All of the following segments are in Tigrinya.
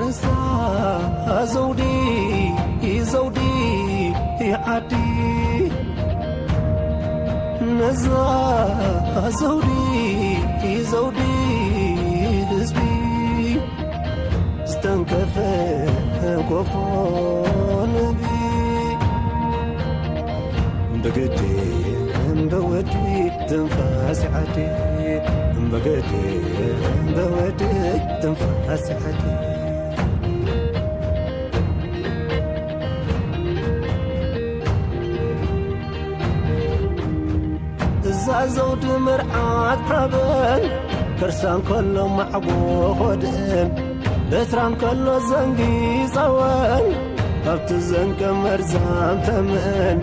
ነዛ ዘውዲ፣ ዘውዲ ዓዲ፣ ነዛ ዘውዲ፣ ዘውዲ ህዝቢ፣ ዝተንከፈ ኮፎ ንቢ፣ ብግዲ እምበወዲ ትንፋስ ዓዲ፣ እምበገዲ እምበወዲ ትንፋስ ዓዲ። እዛ ዘውዲ መርዓት ሓበን፣ ከርሳ እንከሎ ማዕጎ ኾድእን፣ በትራ እንከሎ ዘንጊ ጸወን፣ ኣብቲ ዘንገ መርዛም ተምእን፣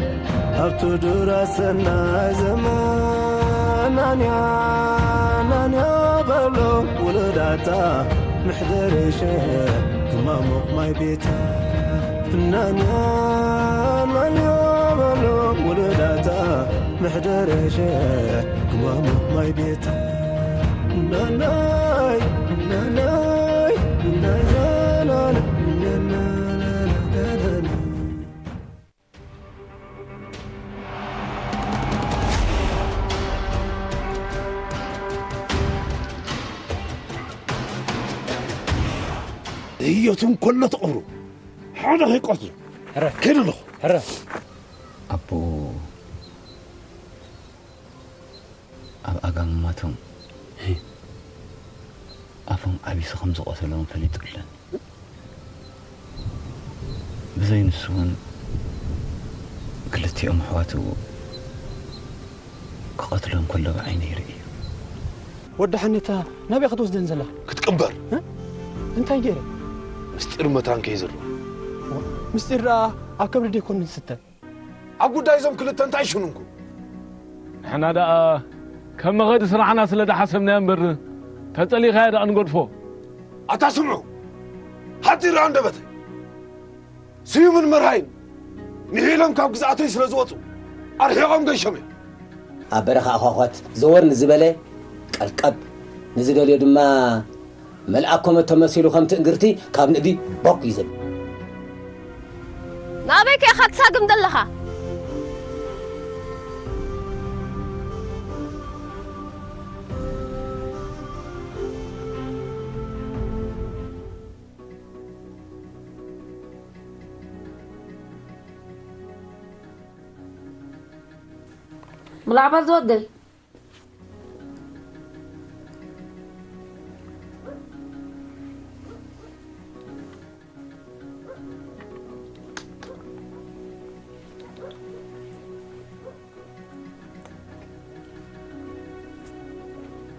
ኣብቲ ዱራ ሰናይ ዘመን። ናንያ፣ ናንያ በሎ ውሉዳታ፣ ምሕደሪ ሸሕ ክማሙቕ ማይ ቤታ። ናንያ፣ ናንያ በሎ ውሉዳታ፣ ምሕደሪ ሸሕ ክማሙቕ ማይ ቤታ። ናናይ፣ ናናይ፣ ናናይ፣ ናናይ፣ ናናይ፣ ናናይ። ህይወቱ እንከሎ ተቐብሩ፣ ሓደ ከይቆጽሩ። ሕረ። ከይደ ኣለኹ። ሕረ። ኣቦኡ ኣብ ኣጋማቶም ኣፎም ዓቢሱ ከም ዝቐተሎም ፈሊጡ ኣለኒ። ብዘይ ንሱ እውን ክልቲኦም ኣሕዋቱ ክቐትሎም ከሎ ብዓይነይ ርእዩ። ወዲ ሓኔታ ናበይ ክትወስደን ዘላ? ክትቅበር። እ? እንታይ ገይረ? ምስጢር መታን ከይዝሮ። ምስጢር ደኣ ኣብ ከብዲ ደይኮን ዝስተ። ኣብ ጉዳይ እዞም ክልተ እንታይ ሽኑንኩ? ንሕና ደኣ ከም መኸዲ ስራሕና ስለ ደሓሰብናዮ እምበር፣ ተጸሊኻዮ ደኣ ንገድፎ። ኣታ ስምዑ፣ ሓጺር ኣንደበተይ። ስዩምን መርሃይን ንዒሎም ካብ ግዝኣተይ ስለ ዝወጹ፣ ኣርሒቖም ገይሾም እዮም። ኣብ በረኻ ኣዃዃት ዘወር ንዝበለ ቀልቀብ፣ ንዝደልዮ ድማ መልኣክ ኮመት ተመሲሉ ከም ትእንግርቲ ካብ ንእዲ ቦክ እዩ ዝብል። ናበይ ከ ኢኻ ትሳግም ዘለኻ? ብላዕ በል ዝወደይ።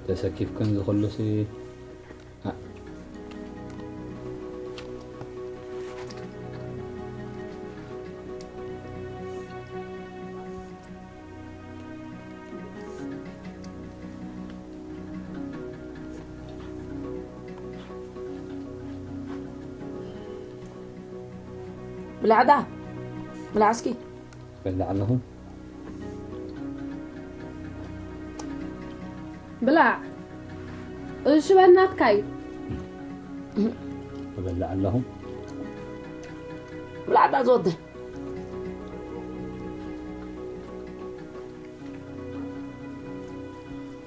ተሰኪፍክን ዝኸሉሲ ብላዕዳ ብላዕ እስኪ። በላዕ ኣለኹ። ብላዕ። እዚ ሽበን ናትካ እዩ። እበልዕ ኣለኹ። ብላዕ ዳ ዝወደ።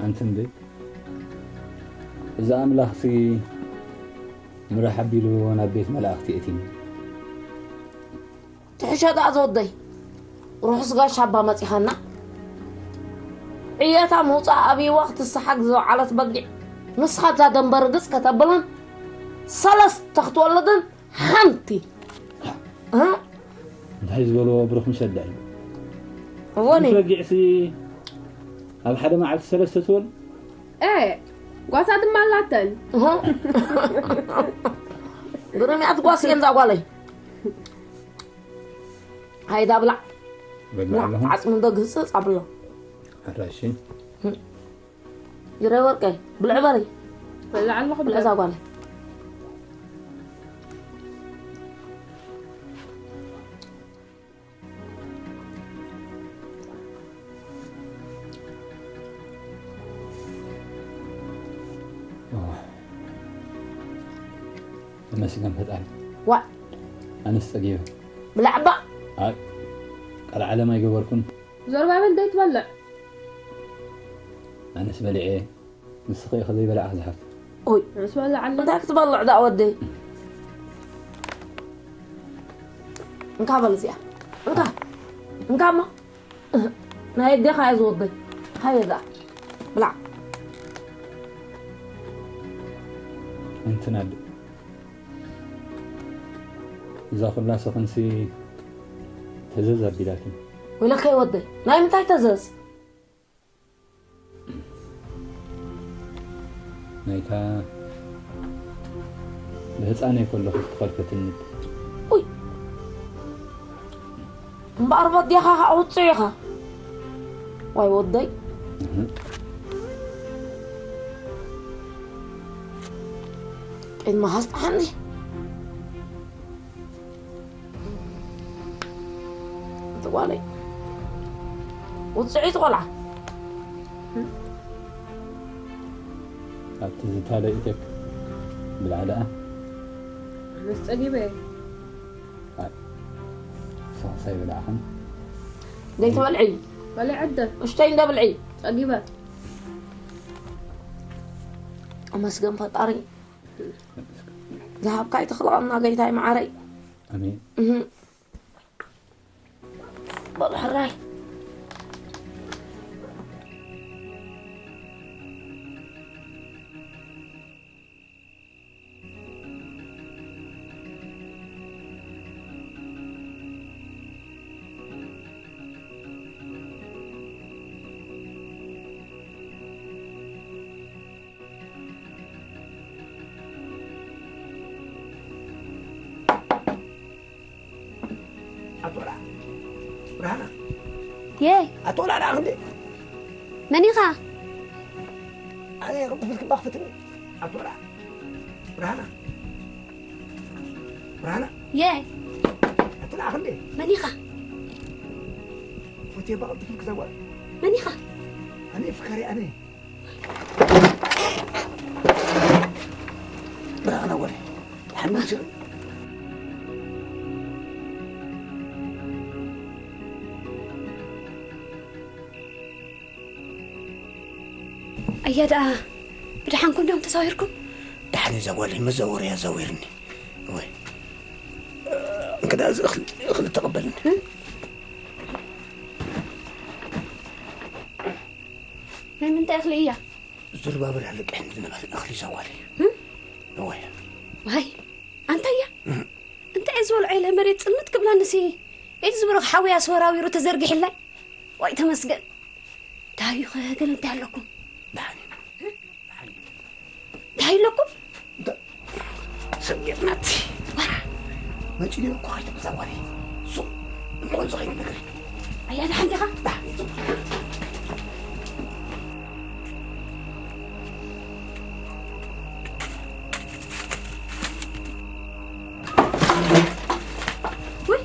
ኣንቲ እንዴ፣ እዚ ኣምላኽሲ ምራሕ ኣቢሉ ናብ ቤት መላእኽቲ እቲኒ። ትሕሸ ደኣ ዝወደይ፣ ርሑስ ጋሻ እባ መጺኻና። ዕየታ ምውጻእ ኣብይዋ ክትሰሓግ ዝወዓለት በጊዕ፣ ንስኻ እዛ ደንበ ርግጽ ከተብልን ሰለስተ ክትወልድን ሓንቲ። እ? እንታይ ዝበልዎ ብሩኽ ምሸት ደኣ እዩ። እወኒ። ምስ በጊዕሲ ኣብ ሓደ መዓልቲ ሰለስተ ትወልድ? ኤ፣ ጓሳ ድማ ኣላተን። እህ። ግርም እያ ትጓስ እየን እዛ ጓለይ። ሃይዳ ብላዕ። በላዕ ብላዕ፣ ኣለኹ። ዓጽሚ እንዶ ግህጽጽ ኣብሎ። ሕራሽ። ይረ ወርቀይ፣ ብልዕ በሪ። በላዕ ኣለኹ ብልዕ እዛ ጓለይ። መስገን ፈጣሪ። ዋእ ኣነስ ጸጊበ። ብላዕባ ኣብ ቃል ዓለም ኣይገበርኩን። ዘርባበል ደይ ትበልዕ። ኣነስ በሊዐ። ንስኺ ኢኺ ዘይበላዕኺ ዝሓፍት። ኦይ ንስ በልዕ ኣለ። እንታይ ክትበልዕ ደኣ ወደይ? እንካ በል እዚኣ እንካ እንካ እሞ ናይ ኣዴኻ እያ ዝወደይ። ሃየ ደኣ ብላዕ። እንትን ኣደ እዛ ኩላ ሰኽንሲ ተዘዝ ኣቢላትኒ። ወይለከይ ወደይ ናይ ምንታይ ተዘዝ? ናይታ ብህፃነይ ከለኹ ዝተኸልፈትኒ። ኡይ እምበኣር በዲኻ ከዓ ውፅእ ኢኻ። ዋይ ወደይ ቂድማ ሃስጥሓኒ። እቲ ጓለይ ውፅዒት ቆልዓ። ኣብቲ ዝታለ ኢደክ ብላዕ ደኣ። ኣነስ ጸጊበ። ሳሳይ ብላዕኹም። ዘይትበልዒ በልዕ ኣደ እሽተይ እንደ ብልዒ። ጸጊበ። ኣመስገን ፈጣሪ ዝሃብካ ይተኽልቐና ገይታይ መዓረይ። ኣሜን። እህ። በሉ ሕራይ። ኣቶ ላ ብርሃና የይ ኣቶ ላ ዳ ክንዴ መን ኢኻ? ኣነ ከም ትፍልክ ባክፍትኒ ኣቶ ላ ብርሃና ብርሃና የይ ኣቶ ላ ክንዴ መን ኢኻ? ፎቴ ባቕ ትፍልክ ዘጓል መን ኢኻ? ኣነ ፍካሪ ኣነ ብርሃና ወለ ሓሚም ስር ኣያ ደኣ ብድሓንኩም ዶም ተዛዊርኩም? ደሓን እዛ ጓል መዛወርያ ኣዛዊርኒ ወይ እንክዳ እዚ እኽሊ እኽሊ ተቐበልኒ ናይ ምንታይ እኽሊ እያ? ዝርባብር ኣለቅሕን ዝነበረ እኽሊ እዛ ጓል ወይ ዋይ ኣንታያ እንታይ ዝበልዖ ኢለ መሬት ፅልምት ክብላንሲ ኢድ ዝብርኽ ሓውያ ኣስወራዊሩ ተዘርጊሕላይ ዋይ ተመስገን ዳዩ ኸገለ እንታይ ኣለኩም ደሓን እንታይ ኣለኩም ሰሚርናት መፂኡ እኮ ከይተመዛወሪ ሱም እንኮን ዝኸይድ ነገር ኣያ ደሓን ዲኻ ውይ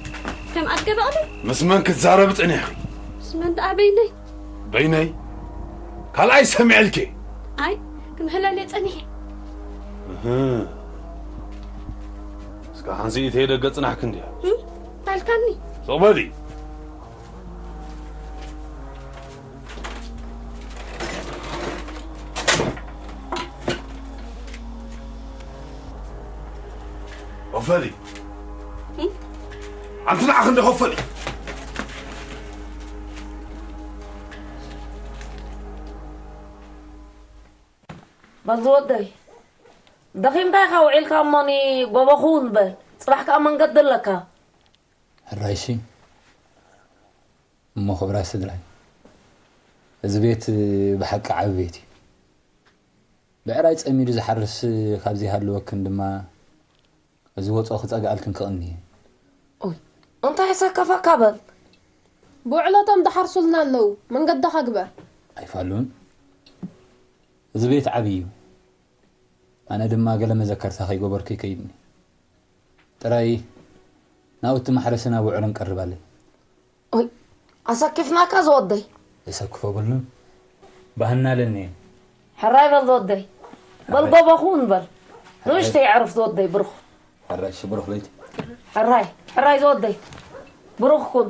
ከም ኣድገ በቕሊ ምስ መን ክትዛረብ ጽኒሕ ስመን ደኣ በይነይ በይነይ ካልኣይ ሰሚዐልኪ ኣይ ክምህለል ጸኒሐ እስካ ሓንዚ ኢተይ ደገ ጽናሕክ እንድያ ታልካኒ ሶበዲ ኦፈሊ ኣንቲ ንዓኽ እንደ ኦፈሊ በል ዝወደይ ደኺምካ ኢኻ ውዒልካ እሞኒ ጎቦ ክውን በል ጽባሕ ከዓ መንገዲ ኣለካ ሕራይሲ እሞ ክብራ ስድራይ እዚ ቤት ብሓቂ ዓቢ ቤት እዩ ብዕራይ ጸሚዱ ዝሓርስ ካብ ዘይሃለወክን ድማ እዚ ወጾ ክጸግኣልክን ክቕኒ እየ ኦይ እንታይ ሰከፈካ በል ብውዕለቶም ዝሓርሱልና ኣለዉ መንገድኻ ግበር ኣይፋሉን እዚ ቤት ዓብዪ እዩ ኣነ ድማ ገለ መዘከርታ ከይገበርኩ ይከይድኒ ጥራይ ናብቲ ማሕረስና ብዕርን ቀርብ ኣለይ ኦይ ኣሰኪፍናካ ዝወደይ የሰክፎ በልኑ ባህና ኣለኒ ሕራይ በል ዝወደይ በል ጎቦ ክውን በል ንእሽተይ ዕርፍ ዝወደይ ብሩኽ ሕራይ ሽብሩኽ ለይቲ። ሕራይ፣ ሕራይ ዝወደይ። ብሩኽ ኩን።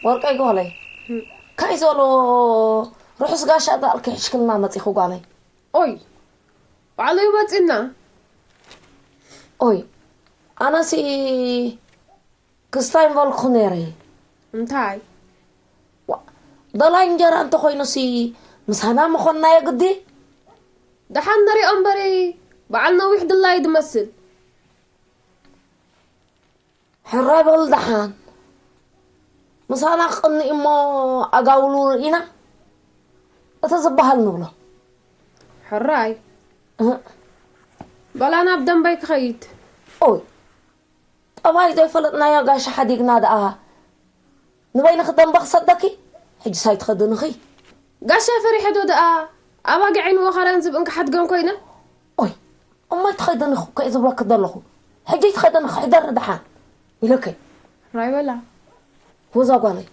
ወርቀይ ጓለይ። ካይ ዘሎ ርሑስ ጋሻ ዳልኪ ሕሽክልና መጺኹ ጓለይ። ኦይ፣ ባዕሉ ይመጽና። ኦይ፣ ኣነሲ ክስታይ ምበልኩ ነይረ። እንታይ? ዋ፣ ደላይ እንጀራ እንተኾይኑሲ ምሳና ምኾንና የግዲ? ደሓን ንሪኦ እምበሪ፣ በዓል ነዊሕ ድላይ ድመስል። ሕራይ በል ደሓን። ምሳና ክቕኒ እሞ ኣጋውሉ ርኢና እቲ ዝበሃል ንብሎ። ሕራይ። እህ። በላ ናብ ደንበይ ክኸይድ። ኦይ፣ ጠባይ ዘይፈለጥናዮ ጋሻ ሓዲግና ደኣ ንበይንኺ ደንበ ክሰደኪ? ሕጂ ሳይትኸድንኺ? ጋሻ ፈሪሐ ዶ ደኣ ኣባጊዐይን ወኸረን ዝብእን ክሓድገን ኮይነ? ኦይ፣ እሞ ኣይትኸድንኺ እኮ እየ ዝብለኪ ዘለኹ። ሕጂ ኣይትኸድንኺ፣ ሕደሪ ደሓን ኢለኪ። ራይ በላ። ወዛ ጓለይ።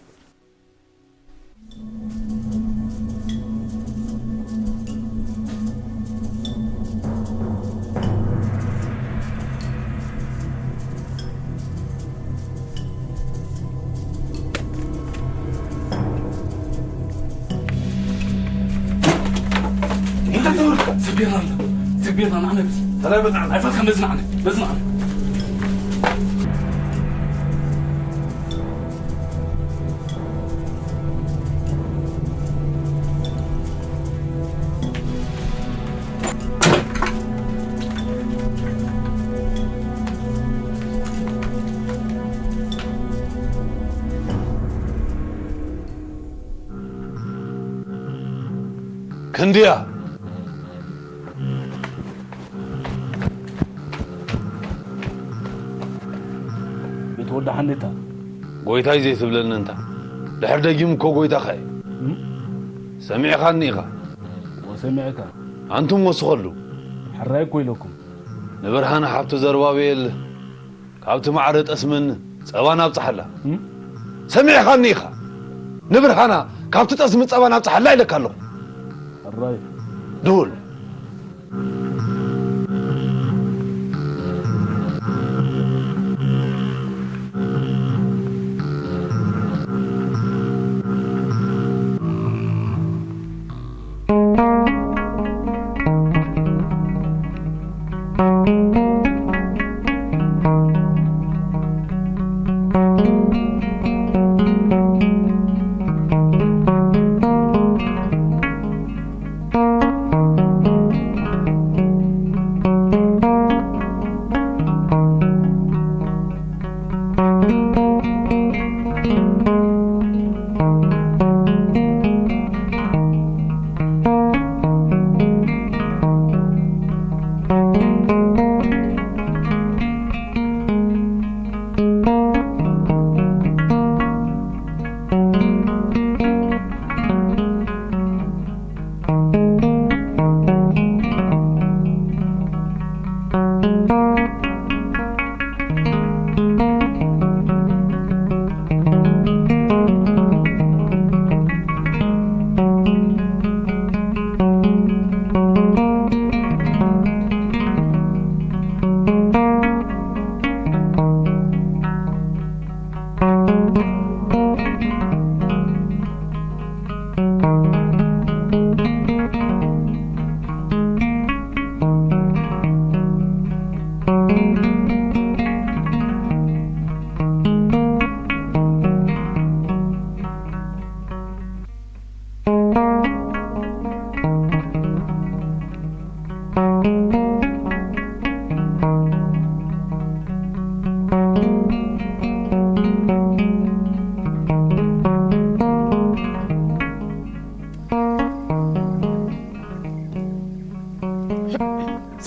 እንታይ ትብል? ስግቤርና ኣሎ። ስግቤርና ንዓነ በዚ። ተላይ በዚ ንዓነ። ኣይፈትሐን በዚ ንዓነ። በዚ ንዓነ። ክንድያ። ቤት ወዲ ሓኔታ። ጎይታይ ዘይትብለኒ እንታ። ድሕር ደጊም እኮ ጎይታኻ እዩ። እም? ሰሚዕኻኒ ኢኻ። ወሰሚዕካ። ኣንቱም ወስኸሉ። ሕራይ እኮ ኢለኩም። ንብርሃነ ሓብቲ ዘርባብኤል ካብቲ ማዕረ ጠስምን ጸባን ኣብጽሓላ። እም? ሰሚዕኻኒ ኢኻ። ንብርሃና ካብቲ ጠስሚ ጸባን ኣብጽሓላ ኢለካ ኣለኹ። ሕራይ። ድውል።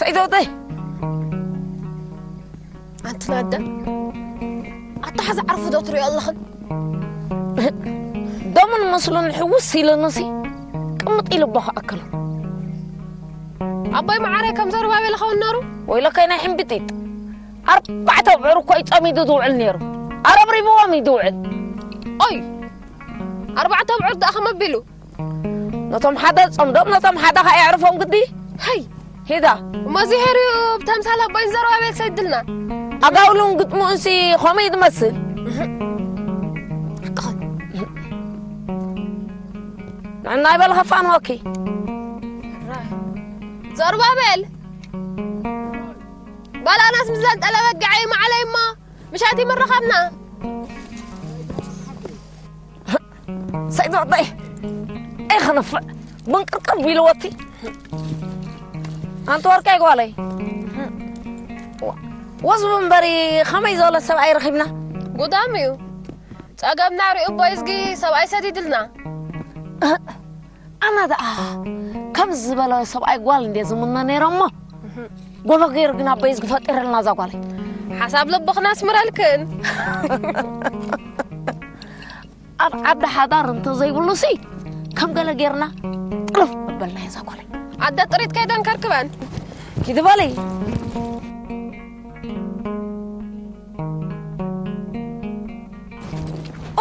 ሰይዶ ወደይ። ኣንቲ ናዳ፣ ኣታ ሓዚ ዓርፉ ዶ ትሪኦ ኣለኽን? ደምን መስሉን ሕውስ ኢለንሲ፣ ቅምጥ ኢሉ እባ ክኣክሎ። ኣቦይ መዓረይ ከም ዘሩባቤል ኸውን ነሩ? ወይለከይ ናይ ሕምብጢጥ። ኣርባዕተ ኣብዑር እኮ እዩ ጸሚዱ ዝውዕል ነይሩ። ኣረብሪብዎም እዩ ዝውዕል። ኦይ፣ ኣርባዕተ ኣብዑር ደኣ ከመ ኣቢሉ? ነቶም ሓደ ጸምዶም፣ ነቶም ሓደ ከኣ የዕርፎም ግዲ። ሃይ፣ ሄዳ። እሞ እዚ ሄርዩ ብተምሳል ኣቦይ ዘረባቤል ሰይድልና። ኣጋውሉን ግጥሙንሲ ኸመይ ዝመስል? ንዕና ይበል ኸፋን ወኪ። ዘሩባቤል፣ ባላናስ ምዘን ጠለበግዐይ ማዕለይ እሞ ምሻት ይምረኸብና። ሰይድ ወደይ፣ ኣይኽንፍዕ፣ ብንቅርቅር ቢልወቲ። ኣንቲ ወርቀይ ጓለይ፣ ወዝቢ እምበሪ ኸመይ ዝበለ ሰብኣይ ረኺብና? ጉዳም እዩ። ጸገምና ሪኡ እቦይ እዝጊ ሰብኣይ ሰዲድልና። ኣነ ደኣ ከምዚ ዝበለ ሰብኣይ ጓል እንድየ ዝምነ ነይረ እሞ፣ ጎቦ ገይሩ ግን ኣቦይ እዝጊ ፈጢረልና እዛ ጓለይ። ሓሳብ ልብኽና ኣስምረልክን። ኣብ ዓዲ ሓዳር እንተዘይብሉሲ፣ ከም ገለ ጌርና ጥርፍ መበልና እዛ ጓለይ። ኣደ ጥሪት ከይደን ከርክበን። ኪዲ በሊ።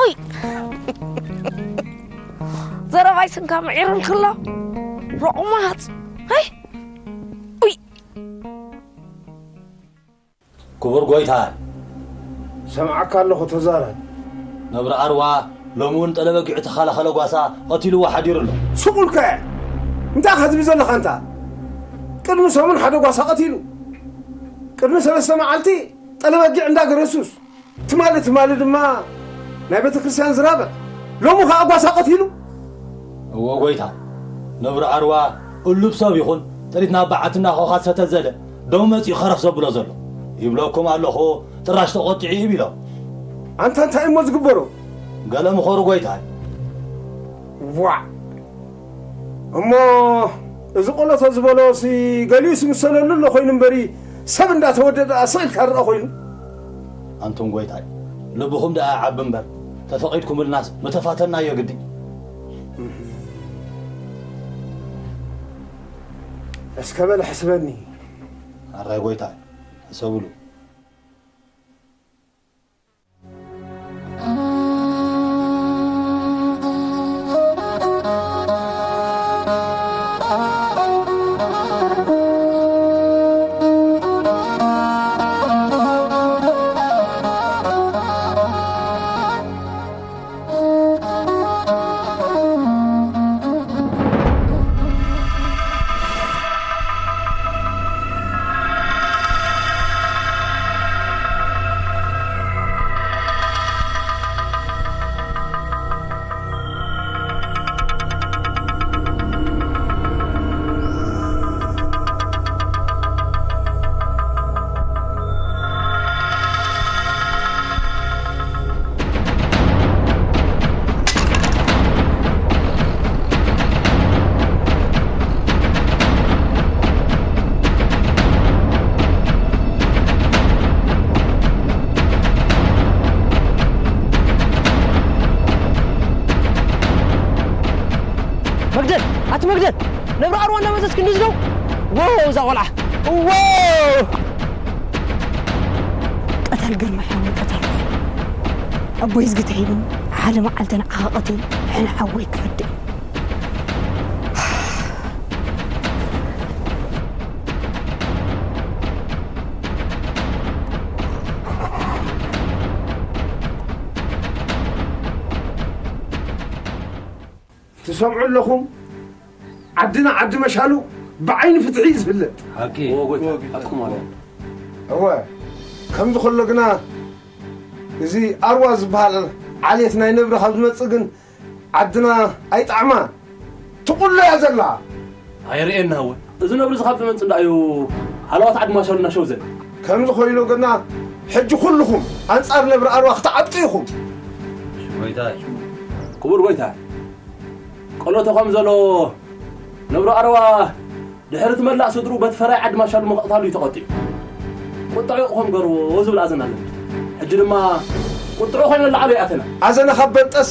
ኡይ! ዘረባይ ስንካ ምዒርልክሎ። ሮቑማት። ሄይ! ኡይ! ክቡር ጎይታይ። ሰምዓካ ኣለኹ፣ ተዛረብ። ነብሪ ዓርዋ ሎሚ እውን ጠለበጊዑ ተኸላኸለ ጓሳ ቀቲልዎ ሓዲሩ ኣሎ። ስቕ ኢልካ እንታይ ከትብል ዘለኻ እንታ? ቅድሚ ሰሙን ሓደ ጓሳ ቀቲሉ። ቅድሚ ሰለስተ መዓልቲ ጠለበጊዕ እንዳ ገረሱስ። ትማሊ፣ ትማሊ ድማ ናይ ቤተ ክርስቲያን ዝራብዕ። ሎሚ ኸኣ ጓሳ ቀቲሉ። እወ ጎይታ፣ ነብሪ ዓርዋ እሉብ ሰብ ይኹን ጥሪት ናብ በዓትና ኮኻ ዝሰተ ዘለ ደው መጺኡ ኸረፍ ዘብሎ ዘሎ። ይብለኩም ኣለኹ፣ ጥራሽ ተቖጢዑ እዩ ቢሎም። ኣንታ እንታይ እሞ ዝግበሮ? ገለ ምኸሩ ጎይታይ። ዋዕ! እሞ እዚ ቆሎ ተዝበሎሲ ገሊኡስ ምሰለሉ ኣሎ ኮይኑ እምበሪ ሰብ እንዳተወደደ ስቕ ኢልካ ርኣ ኮይኑ። ኣንቱም ጎይታይ፣ ልብኹም ደኣ ይዓቢ እምበር፣ ተፈቒድኩምልናስ ምተፋተናዮ ግዲ። እስከ በል ሕስበኒ። ኣራይ ጎይታይ፣ ሕሰብሉ። መግደል፣ ኣቲ መግደል፣ ነብሪ ኣርዋ እናመዘዝክ ክንዲ ዝደው? ዎ፣ እዛ ቆልዓ። ዎ! ቀተል ግርማ ሓወይ ቀተል። ኣቦይ ዝግተ ሂቡ፣ ሓደ መዓልቲ ንዓኻ ቀቲሉ፣ ሕነ ሓወይ ክፈድእ። ትሰምዑ ኣለኹም? ዓድና ዓዲ መሻሉ ብዓይኒ ፍትሒ እዩ ዝፍለጥ። ሓቂ። እወ፣ ጎይታ፣ ሓቅኹም ኣለ። እወ፣ ከምዚ ከሎ ግና እዚ ኣርዋ ዝበሃል ዓሌት ናይ ነብሪ ካብ ዝመጽእ ግን ዓድና ኣይጣዕማን። ትቑሎ እያ ዘላ። ኣይርእየና እውን። እዚ ነብሪ እዚ ካብ ዝመጽእ እንዳእዩ ሃለዋት ዓዲ ማሻሉ እናሸው ዘለ። ከምዚ ኮይኑ ግና ሕጂ ኩልኹም ኣንጻር ነብሪ ኣርዋ ክትዓጥቁ ኢኹም። ጎይታይ። ክቡር ጎይታይ፣ ቆሎ ተኾም ዘሎ ነብሪ ኣርዋ ድሕሪ እቲ መላእ ስድሩ በቲ ፈራይ ዓዲ ማሻሉ ምቕታሉ እዩ ተቐጢዑ። ቁጥዑ ይቕሆም ገርዎ ዝብል ኣዘና ኣለና። ሕጂ ድማ ቁጥዑ ኮይና ላዕሉ ይኣተና። ኣዘና ካብ በንጠስ፣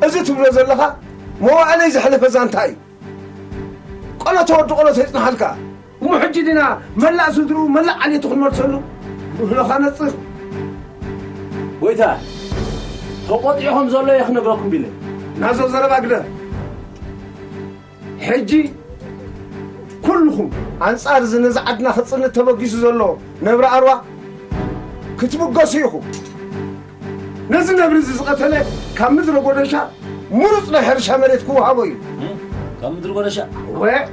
እዚ ትብሎ ዘለኻ መዋእለይ ዘሕለፈ ዛንታ እዩ። ቆሎ ተወዲ ቆሎ ተይጽንሓልካ። እሞ ሕጂ ዲና መላእ ስድሩ፣ መላእ ዓሌቱ ክንመልሰሉ? ብህሎኻ ነጽር። ጎይታ፣ ተቖጢዑ ከም ዘሎ እየ ክነግረኩም ቢለ። ናዞ ዘረባ ግደፍ። ሕጂ ኩልኹም ኣንጻር እዚ ነዚ ዓድና ክጽንት ተበጊሱ ዘሎ ነብሪ ኣርዋ ክትብገሱ ኢኹም። ነዚ ነብሪ እዚ ዝቐተለ ካብ ምድረ ጎደሻ ምሩጽ ናይ ሕርሻ መሬት ክወሃቦ እዩ። ካብ ምድሪ ጎደሻ? ወ-፣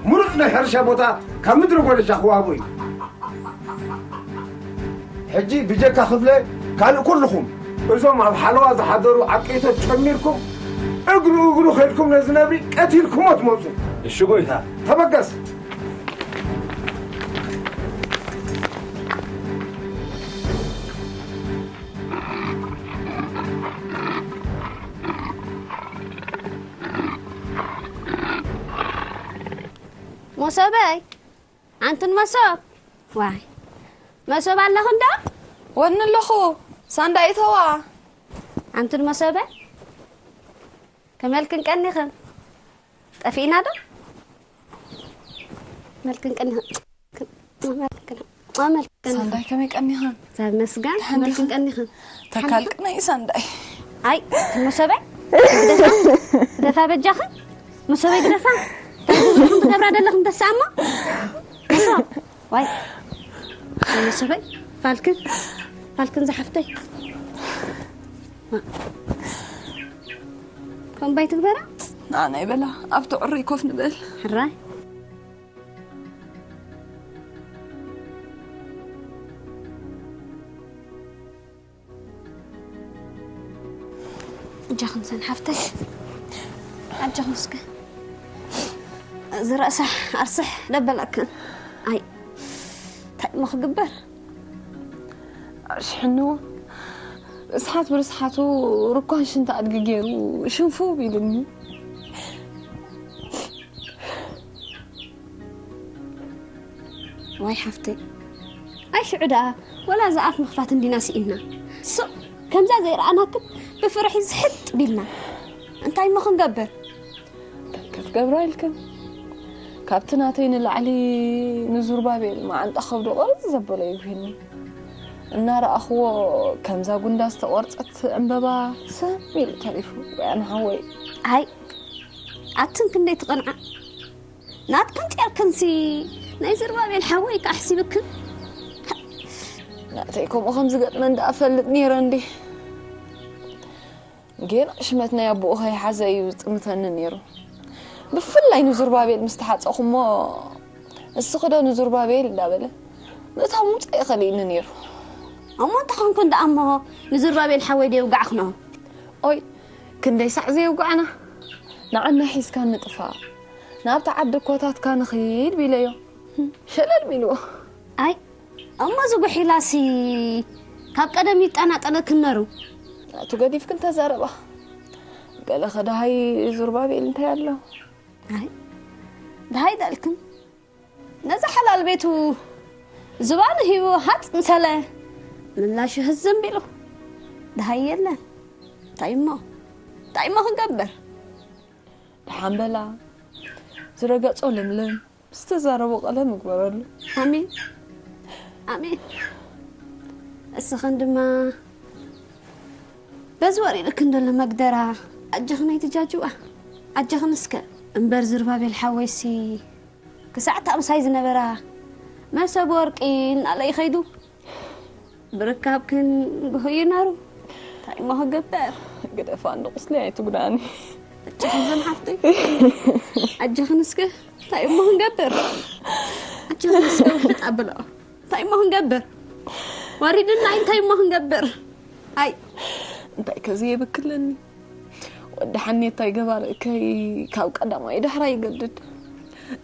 ምሩጽ ናይ ሕርሻ ቦታ ካብ ምድረ ጎደሻ ክወሃቦ እዩ። ሕጂ ብጀካ ክፍለ ካልእ ኩልኹም እዞም ኣብ ሓለዋ ዝሓደሩ ዓቀይቶት ጨሚርኩም እግሩ እግሩ ከድኩም ነዚ ነብሪ ቀቲልኩሞ ትመጹ። እሺ ጎይታ። ተበገስ። መሶበይ፣ ኣንቱን መሶብ። ዋይ፣ መሶብ ኣለኹ እንዶ? ወኒ ኣለኹ። ሳንዳ ይተዋ። ኣንቱን መሶበይ፣ ከመልክን ቀኒኽን? ጠፊእና ዶ? መልክን ቀኒኽን? መልክን፣ መልክን። ሳንዳይ ከመይ ቀኒኻ? ተመስገን። ደሓን ዲኻ? መልክን ቀኒኽን? ተካል ቅነይ ሳንዳይ። ኣይ፣ መሶበይ፣ ግደፋ፣ ግደፋ በጃኽን። መሶበይ ግደፋ። እንታይ ትገብራ ዘለኽን ተሰኣማ? መሶብ፣ ዋይ። መሶበይ፣ ፋልክን፣ ፋልክን ዝሓፍተይ። ከምባይ ትግበራ? ንዓና ይበላ፣ ኣብቲ ዕሩይ ኮፍ ንበል። ሕራይ። እጃኽን ሰን ሓፍተይ፣ ኣጃኽን እስከ። እዚ ረእሳ ኣርስሕ ደበለክን። ኣይ፣ እንታይ እሞ ክግበር? ኣሽሕንዎ፣ ርስሓት ብርስሓቱ ርኳን ሽንቲ ኣድጊ ገይሩ ሽንፉብ ኢሉኒ። ዋይ ሓፍተይ፣ ኣይ ሽዑ ደኣ ወላ እዛ ኣፍ ምኽፋት እንዲና ስኢንና። ስቕ ከምዛ ዘይረኣናክን ብፍርሒ ዝሕጥ ቢልና። እንታይ እሞ ክንገብር? እንታይ ክትገብራ ኢልክን? ካብቲ ናተይ ንላዕሊ ንዙርባቤል መዓንጣ ከብዱ ቅርጽ ዘበሎ ይጉህኒ። እናረኣኽዎ ከምዛ ጉንዳ ዝተቖርጸት ዕምበባ ሰም ኢሉ ተሪፉ። ወያነ ሓወይ። ኣይ፣ ኣትን ክንደይ ትቐንዓ። ናትክን ጢርክንሲ ናይ ዘርባቤል ሓወይ ከኣ ኣሕሲብክን። ናተይ ከምኡ ከም ዝገጥመን ደኣ እፈልጥ ነይረ እንዴ። ጌና ሽመት ናይ ኣቦኡ ከይሓዘ እዩ ዝጥምተኒ ነይሩ። ብፍላይ ንዙርባቤል ምስ ተሓጸኹሞ፣ "እስኺ ዶ ንዙርባቤል?" እንዳበለ ምእታው ምውጻእ ይኸልእኒ ነይሩ። እሞ እንተኾንኩን ደኣ እሞ ንዙርባቤል ሓወይ ዶ የውጋዕክኖ? ኦይ፣ ክንደይ ሳዕ ዘየውጋዕና? ንዓና ሒዝካ ንጥፋእ። ናብቲ ዓዲ ኮታትካ ንኺድ ቢለዮ። ሸለል ቢልዎ። ኣይ፣ እሞ እዚ ጉሒላሲ ካብ ቀደም ይጠናጠነክን ነሩ። ናቱ ገዲፍክን ተዛረባ። ገለ ከደሃይ ዙርባቤል እንታይ ኣሎ? ኣይ፣ ደሃይ ደልክን። ነዚ ሓላል ቤቱ ዝባኑ ሂቡ ሃጽ ምሰለ ምላሹ ህዝም ቢሉ። ደሃይ የለን። እንታይ እሞ? እንታይ እሞ ክንገብር? ደሓን በላ። ዝረገጾ ለምለም፣ ዝተዛረቦ ቀለም ይግበረሉ። ኣሜን። ኣሜን። እስኽን ድማ በዚ ወሪድክን ዘሎ መግደራ፣ ኣጀኽን ኣይትጃጅዋ። ኣጀኽን እስከ። እምበር ዝርባቤል ሓወይሲ ክሳዕ እታ ምሳይ ዝነበራ መሰብ ወርቂ እናለ ይኸይዱ። ብርካብክን ብህዩ ነሩ። እንታይ እሞ ክገብር? ግደፋ፣ እንዶ ቁስሊ ኣይትጉዳእኒ። ኣጀኽን ሓፍተይ። ኣጀኽን እስከ እንታይ እሞ ክንገብር? ኣጀኽን እስከ ውሕጥ ኣብሎ። እንታይ እሞ ክንገብር? ወሪድና እንታይ እሞ ክንገብር? ኣይ። እንታይ ከ ዘየብክለኒ? ወዲ ሓኔታይ ገባር እከይ ካብ ቀዳማይ ዳሕራይ ይገድድ።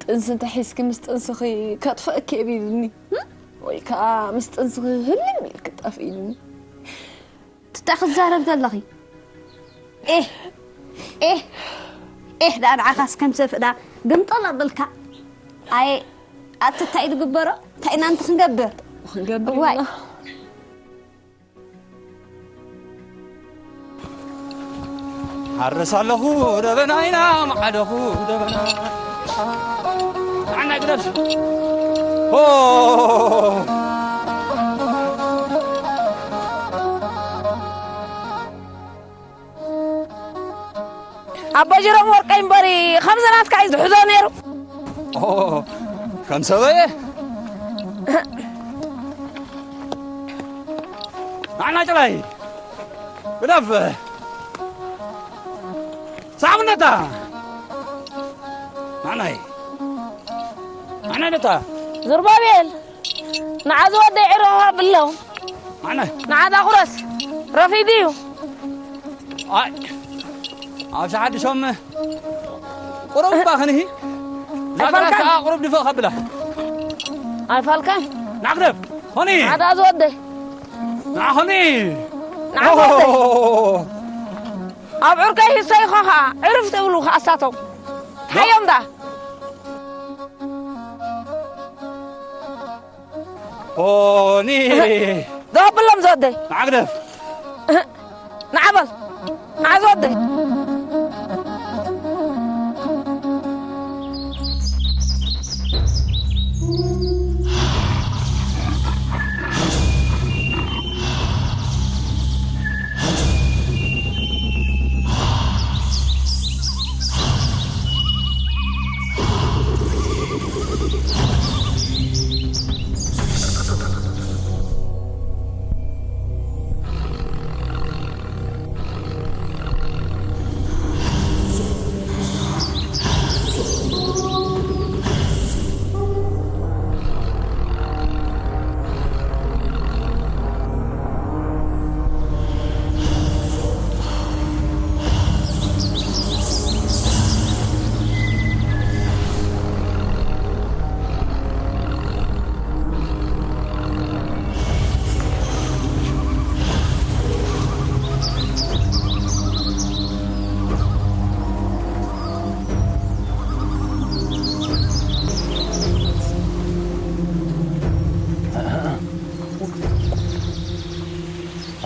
ጥንሲ እንተ ሒዝኪ ምስ ጥንስኺ ከጥፍእኪ እየ ቢልኒ። ወይ ከኣ ምስ ጥንስኺ ህልም ኢልኪ ጠፍእኒ። እንታይ ክዛረብ ዘለኺ? ኤህ፣ ኤህ፣ ኤህ፣ ደኣ ንዓኻስ ከም ሰፍእ ደኣ ግምጠል ኣበልካ። ኣየ፣ ኣቲ እንታይ እዩ ዝግበሮ? እንታይ ኢና እንቲ ክንገብር? ክንገብር እዋይ። ኢና። ሓርስ ኣለኹ ደበና ኢና፣ ማዕደኹ ደበና። ዓና ግደፍ። ሆ! ኣቦ ጅሮም ወርቀይ እምበሪ፣ ከምዚ ናትካ እዩ ዝሕዞ ነይሩ። ኦ፣ ከም ሰበየ። ንዓና ጭራይ። ግደፍ። ሳዕብነታ። ንዓናይ። ንዓናይ ነታ። ዘሩባቤል፣ ንዓ ዝወደይ ዕረ ብለው። ንዓናይ። ንዓ ዳኹረስ። ረፊድ እዩ። ኣይ። ኣብ ሸሓድሾም ቁሩብ እባ ክንሂ። ዛግራ ኣይፋልካን? ከኣ ቁሩብ ድፍእ ከብላ። ኣይፋልካን? ናግደፍ፣ ኾኒ። ናዳ ዝወደይ። ንዓ ኾኒ። ንዓ ዝወደይ። ኦሆ። ኣብ ዑርከይ ሂሰይ ኸኻ፣ ዕርፍ ትብሉ ኸኣ እሳቶም። ሓዮም ዳ። ኾኒ። ዘብሎም ዝወደይ። ናግደፍ። ንዓ በል። ንዓ ዝወደይ።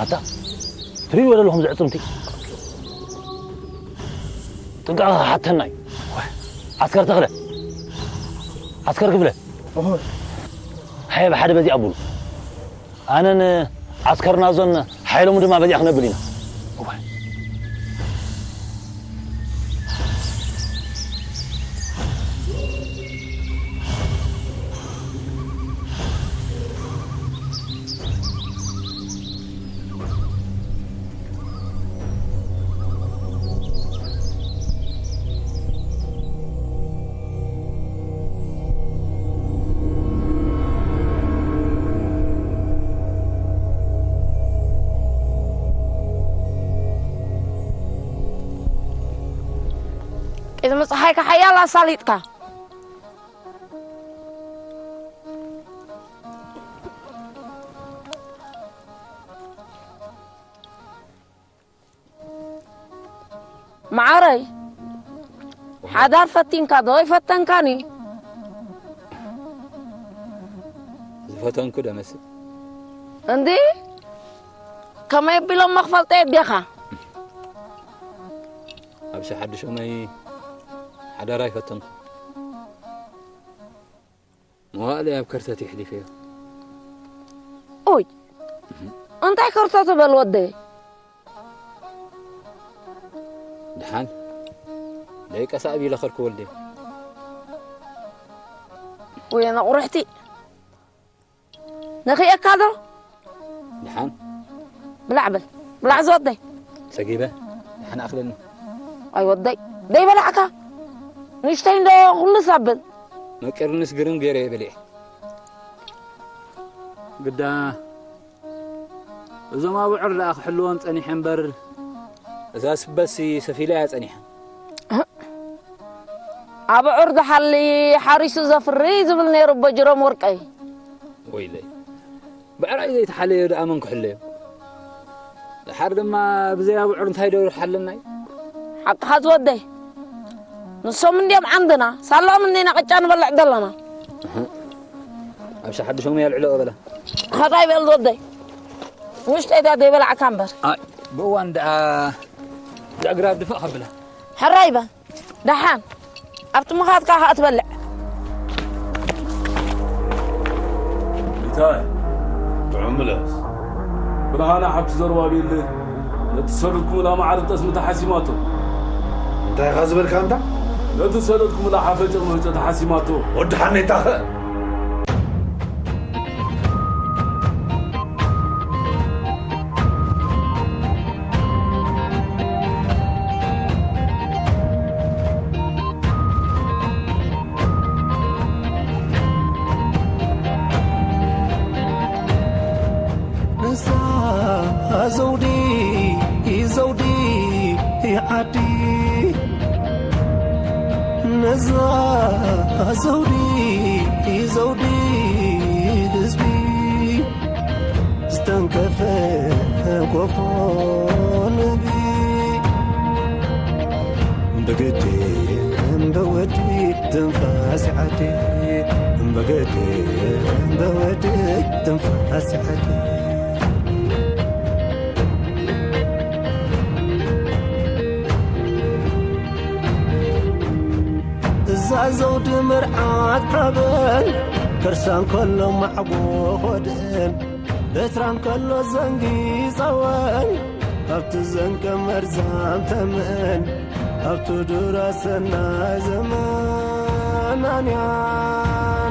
ኣታ ትሪእዎ ዘለኹም ዘዕጽምቲ ጥንቃቐ ክሓተና እዩ። ዓስከር ተኽለ፣ ዓስከር ክፍለ፣ ሃየ ብሓደ በዚኣ ኣብሉ። ኣነን ዓስከር ናዞን ሓይሎሙ ድማ በዚኣ ክነብል ኢና። እወ። ቅድሚ ጸሓይካ ሓያል ኣሳሊጥካ። መዓረይ፣ ሓዳር ፈቲንካ ዶ ኣይፈተንካን እዩ? ዝፈተንኩ ደመስል። እንዲ ከመይ ኣቢሎም መኽፈልጠይ ኣዴኻ? ኣብ ሸሓድሾመይ ሓዳር ኣይፈተንኩ። መዋእለይ ኣብ ከርተት የሕሊፈዮ። ኡይ፣ እንታይ ከርተት በል ወደይ? ደሓን ደቂቀ ሳእብ ኢለ ከርኩ ወልደ። ወይ ነቑርሕቲ። ነኺኤካ ዶ? ደሓን። ብላዕ በል። ብላዕ ዝወደይ። ጸጊበ። ደሓን ኣኽለኒ። ኣይ ወደይ። ደይ በላዕካ። ንእሽተይ እንዶ ኩሉ ሳብል። መቂርንስ ግርም ገይረ እየ በሊዐ። ግዳ እዞም ኣብዑር ደኣ ክሕልዎም ጸኒሐ እምበር፣ እዛ ስበሲ ሰፊላ እያ ጸኒሓ። ኣብዑር ዝሓሊ ሓሪሱ ዘፍሪ ዝብል ነይሩ ኣቦ ጅሮም ወርቀይ። ወይለይ፣ ብዕራይ ዘይተሓለዮ ደኣ መን ክሕለዮ? ደሓር ድማ ብዘይ ኣብዑር እንታይ ዶ ይሓለናይ? ሓቅኻ ዝወደይ። ንሶም እንድዮም ዓንድና፣ ሳላኦም እንዲና ቅጫ ንበልዕ ዘለና። እህ። ኣብ ሸሓድሾም እያ ልዕሎ በላ። ኸዳይ በል ዝወደይ። ንእሽተይ እያ ዘይበላዕካ እምበር። ኣይ፣ ብእዋን ደኣ ደኣ ግራብ ድፍእ ከብላ። ሕራይ በል። ደሓን ኣብቲ ምኻድካ ኸኣ ትበልዕ። እንታይ? ጥዑም ምለስ። ብርሃነ ሓብቲ ዘሩባቤል ነቲ ዝሰደድኩምላ መዓር ጠስሚ ተሓሲማቶ። እንታይ ኢኻ ዝበልካ ኣንታ? ነቲ ዝሰደድኩምላ ሓፈጨ መህጨ ተሓሲማቶ። ወዲ ሓኔታኸ? ንሳ ዘውዲ፣ ዘውዲ ዓዲ፣ ነዛ ዘውዲ፣ ዘውዲ ህዝቢ፣ ዝተንከፈ ኮፎ ንቢ። በገዲ እምበወዲ ትንፋስ ዓዲ፣ በገዲ እምበወዲ ትንፋስ ዓዲ። እዛ ዘውዲ መርዓት ሓበን፣ ከርሳ እንከሎ ማዕጎ ኾድን፣ በትራ እንከሎ ዘንጊ ጸወን፣ ኣብቲ ዘንቀ መርዛም ተመን፣ ኣብቲ ዱራ ሰናይ ዘመን። ናንያ፣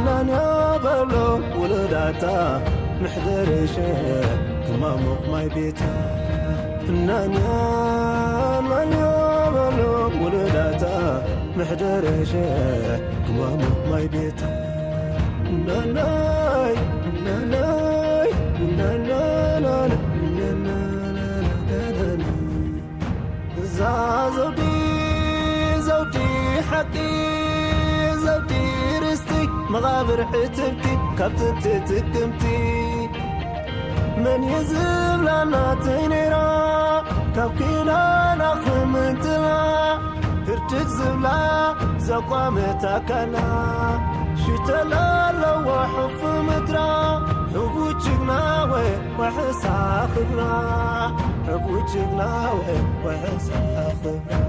ናንያ በሎ ውሉዳታ፣ ምሕደር ሸ ክማሙቕ ማይ ቤታ። ናንያ፣ ናንያ በሎ ውሉዳታ፣ ምሕደር ሸ ክማሙቕ ማይ ቤታ። ናናይ፣ ናናይ፣ ናናናና፣ ናናናና። እዛ ዘውዲ፣ ዘውዲ ሓቂ፣ ዘውዲ ርስቲ፣ መቓብር ዕትብቲ፣ ካብ ጥንቲ ጥቅምቲ። መን እዩ ዝብላ ናተይ ነይራ፣ ካብ ኪዳና ክምንጥላ፣ ህርድግ ዝብላ ዘቋመት ኣካላ፣ ሽተላ ኣለዋ ሕፉ ምድራ፣ ሕቡ ጅግና ወይ ዋሕሳ ክብራ፣ ሕቡ ጅግና ወይ ዋሕሳ ክብራ።